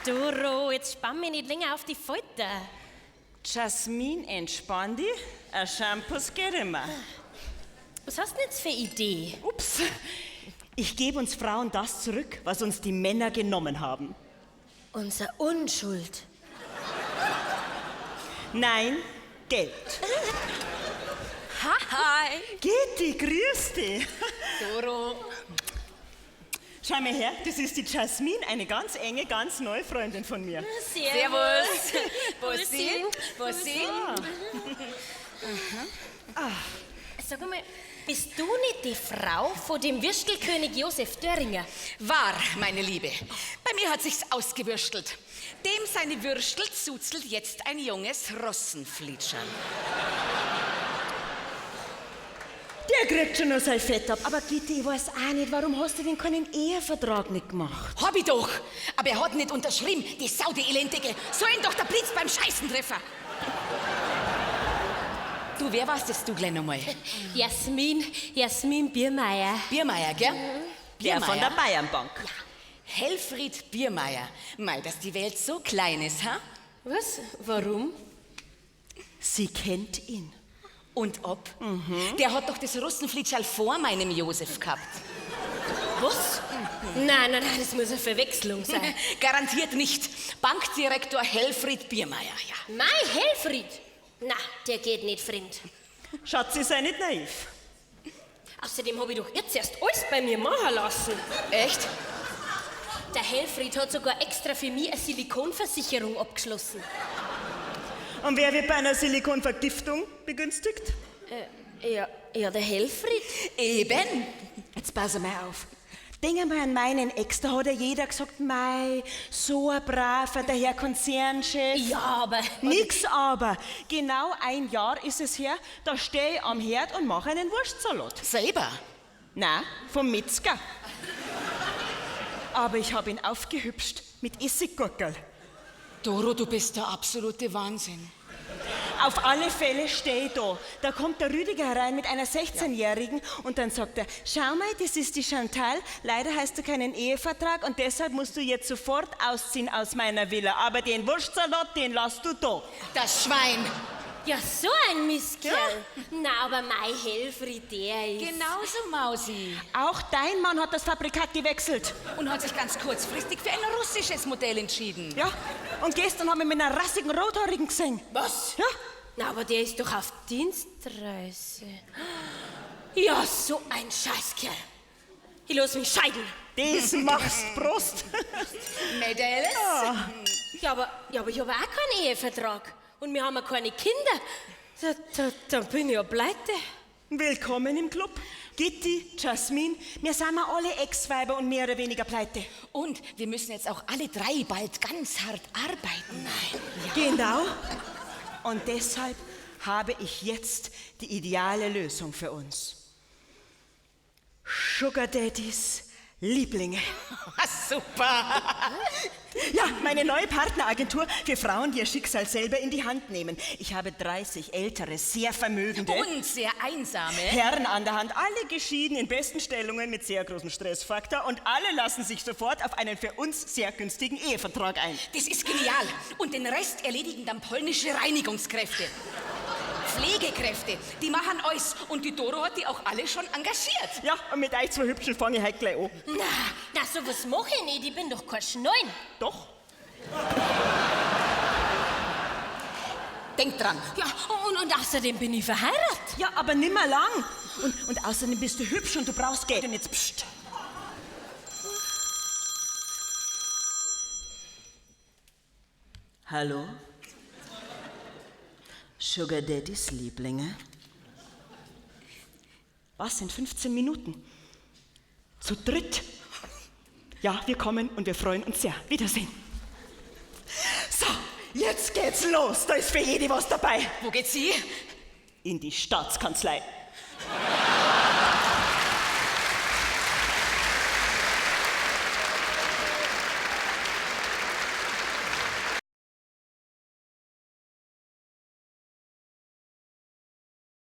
Doro, jetzt spann mich nicht länger auf die Folter. Jasmin, entspann dich. Ein Shampoos geht immer. Was hast du denn jetzt für Idee? Ups. Ich gebe uns Frauen das zurück, was uns die Männer genommen haben. Unser Unschuld. Nein, Geld. Hi. Gitti, grüß dich. Doro. Schau mal her, das ist die Jasmin, eine ganz enge, ganz neue Freundin von mir. Servus. Bussi. Bussi. Sag mal, bist du nicht die Frau von dem Würstelkönig Josef Döringer? Wahr, meine Liebe. Bei mir hat sich's ausgewürstelt. Dem seine Würstel zuzelt jetzt ein junges Rossenflitscherl. Der kriegt schon noch sein Fett ab. Aber Gitti, ich weiß auch nicht, warum hast du denn keinen Ehevertrag nicht gemacht? Hab ich doch. Aber er hat nicht unterschrieben, die Sau, die Elendige. Soll ihn doch der Blitz beim Scheißen treffen. Du, wer warst jetzt du gleich nochmal? Jasmin, Jasmin Biermeier. Biermeier, gell? Der von der Bayernbank. Helfried Biermeier. Mei, dass die Welt so klein ist, ha? Was? Warum? Sie kennt ihn. Und ob? Der hat doch das Russenflitscherl vor meinem Josef gehabt. Was? Nein, nein, nein, das muss eine Verwechslung sein. Garantiert nicht. Bankdirektor Helfried Biermeier, ja. Mein Helfried? Na, der geht nicht fremd. Schatzi, sei nicht naiv. Außerdem habe ich doch jetzt erst alles bei mir machen lassen. Echt? Der Helfried hat sogar extra für mich eine Silikonversicherung abgeschlossen. Und wer wird bei einer Silikonvergiftung begünstigt? Ja, ja, der Helfried. Eben. Jetzt pass mal auf. Denk mal an meinen Ex, da hat ja jeder gesagt, mei, so ein braver, der Herr Konzernchef. Ja, aber. Nix aber. Genau ein Jahr ist es her, da stehe ich am Herd und mache einen Wurstsalat. Selber. Na, vom Metzger. Aber ich habe ihn aufgehübscht mit Essiggurkel. Doro, du bist der absolute Wahnsinn. Auf alle Fälle stehe ich da. Da kommt der Rüdiger herein mit einer 16-Jährigen und dann sagt er, schau mal, das ist die Chantal, leider hast du keinen Ehevertrag und deshalb musst du jetzt sofort ausziehen aus meiner Villa. Aber den Wurstsalat, den lass du da. Das Schwein. Ja, so ein Mistkerl. Na, aber mein Helfried, der ist. Genauso, Mausi. Auch dein Mann hat das Fabrikat gewechselt. Und hat sich ganz kurzfristig für ein russisches Modell entschieden. Ja, und gestern haben wir mit einer rassigen Rothaarigen gesehen. Was? Ja, Na, aber der ist doch auf Dienstreise. Ja, so ein Scheißkerl. Ich lass mich scheiden. das machst Prost. Mädels? Ja, aber ich habe auch keinen Ehevertrag. Und wir haben ja keine Kinder. Da bin ich ja pleite. Willkommen im Club. Gitti, Jasmin, wir sind wir alle Ex-Weiber und mehr oder weniger pleite. Und wir müssen jetzt auch alle drei bald ganz hart arbeiten. Nein. Ja. Genau. Und deshalb habe ich jetzt die ideale Lösung für uns. Sugar Daddies Lieblinge. Super. Ja, meine neue Partneragentur für Frauen, die ihr Schicksal selber in die Hand nehmen. Ich habe 30 ältere, sehr vermögende Und sehr einsame. Herren an der Hand, alle geschieden in besten Stellungen mit sehr großem Stressfaktor und alle lassen sich sofort auf einen für uns sehr günstigen Ehevertrag ein. Das ist genial. Und den Rest erledigen dann polnische Reinigungskräfte. Pflegekräfte, die machen alles. Und die Doro hat die auch alle schon engagiert. Ja, und mit euch zwei Hübschen fange ich heute gleich an. Na, na, sowas mach ich nicht. Ich bin doch kein Schneun. Doch. Denk dran. Ja, und außerdem bin ich verheiratet. Ja, aber nimmer lang. Und außerdem bist du hübsch und du brauchst Geld. Und jetzt pst. Hallo? Sugar Daddys Lieblinge? Was, in 15 Minuten? Zu dritt? Ja, wir kommen und wir freuen uns sehr. Wiedersehen. So, jetzt geht's los. Da ist für jede was dabei. Wo geht's sie? In die Staatskanzlei.